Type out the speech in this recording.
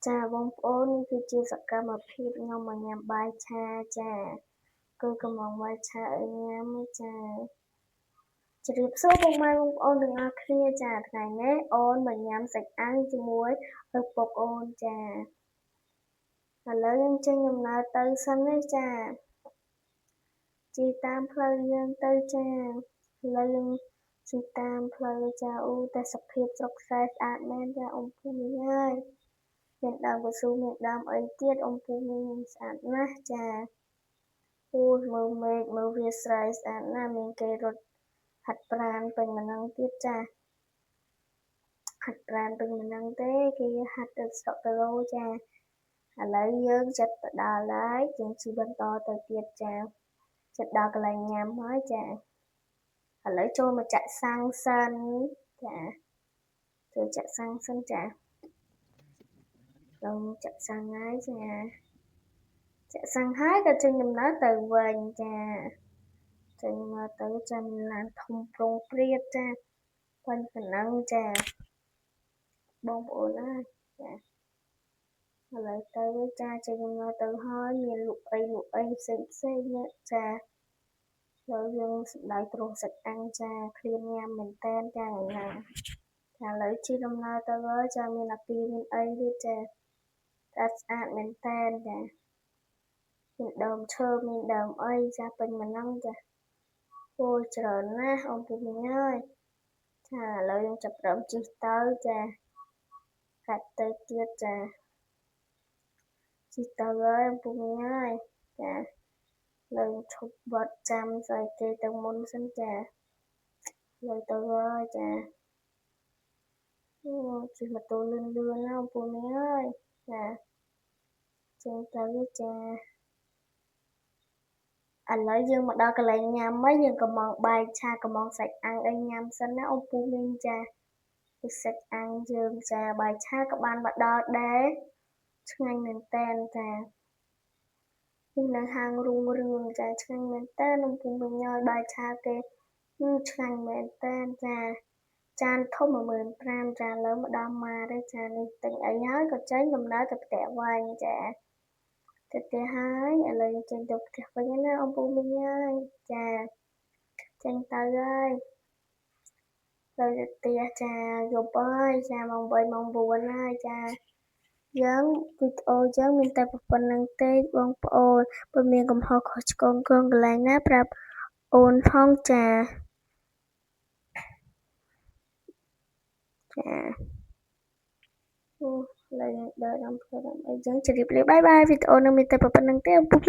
ចាបងប្អូននេះគឺជាសកម្មភាពខ្ញុំមកញ៉ាំបាយឆាចាគឺកំងបាយឆាឲ្យញ៉ាំចាជម្រាបសួរពុកម៉ែបងប្អូនទាំងអស់គ្នាចាថ្ងៃនេះអូនមកញ៉ាំសាច់អាំងជាមួយឪពុកអូនចាឥឡូវយើងចេញដំណើរទៅសិនណាចាជិះតាមផ្លូវយើងទៅចាឥឡូវយើងជិះតាមផ្លូវចាអូតែសភាពស្រុកខ្សែស្អាតមែនចាអ៊ំពូមីងអើយមានដើមកស៊ូមានដើមអីទៀតអ៊ំពូមីងស្អាតណាស់ចាអូមើលមេឃមើលវាស្រែស្អាតណាស់មានគេរត់ហាត់ប្រានពេញម្លឹងទៀតចាហាត់ប្រានពេញម្លឹងទេគេហាត់ទៅស្រុកគីឡូចាឥឡូវយើងចិត្តទៅដល់ហើយយើងជិះបន្តទៅទៀតចាចិត្តដល់កន្លែងញ៉ាំហើយចាឥឡូវចូលមកចាក់សាំងសិនចាចូលចាក់សាំងសិនចាចូលចាក់សាំងហើយចាចាក់សាំងហើយក៏ចេញដំណើរទៅវិញចាចេញមកទៅចាមានឡានធំប្រុងព្រាតចាប៉ុណ្ណឹងចាបងប្អូនណាចាឥឡូវទៅចាចេញដំណើរទៅហើយមានលក់អីលក់អីផ្សេងផ្សេងចាឥឡូវយើងសម្ដៅទ្រង់សាច់អាំងចាឃ្លានញ៉ាំមែនតែនចាថ្ងៃណាចាឥឡូវជិះដំណើរទៅហើយចាមានអាគារមានអីទៀតចាស្អាតស្អាតមែនតែនចាមានដើមឈើមានដើមអីចាពេញម្លឹងចាអូច្រើនណាស់អ៊ំពូមីងអើយចាឥឡូវយើងចាប់ផ្ដើមជិះទៅចាកាច់ទៅទៀតចាជិះទៅហើយអ៊ំពូមីងអើយចាលើឈប់បត់ចាំស្អីគេទៅមុនសិនចាលើទៅហើយចាអូជិះម៉ូតូលឿនលឿនណាអ៊ំពូមីងអើយចាចេញទៅចាឥឡូវយើងមកដល់កន្លែងញ៉ាំហើយយើងកំងបាយឆាកំងសាច់អាំងអីញ៉ាំសិនណាអ៊ំពូមីងចាពីសាច់អាំងយើងចាបាយឆាក៏បានមកដល់ដែរឆ្ងាញ់មែនតែនចានេះនៅហាងរុងរឿងចាឆ្ងាញ់មែនតើនំពូមីងឲ្យបាយឆាគេឆ្ងាញ់មែនតើចាចានធំ15000ចាឥឡូវមកដល់ម៉ាទេចានេះទិញអីហើយក៏ចេញដំណើរទៅផ្ទះវិញចាទៅផ្ទះហើយឥឡូវចេញទៅផ្ទះវិញណាអ៊ំពូមីងហើយចាចេញទៅហើយទៅផ្ទះចាយប់ហើយចាម៉ោង8ម៉ោង9ហើយចាយើងវីដេអូយើងមានតែប៉ុណ្្នឹងទេបងប្អូនបើមានកំហុសខុសឆ្គងកន្លែងណាប្រាប់អូនផងចាចាអូឡើយដើរដល់ផ្លូវដល់អីចឹងជម្រាបលាបាយបាយវីដេអូនឹងមានតែប៉ុណ្្នឹងទេពុក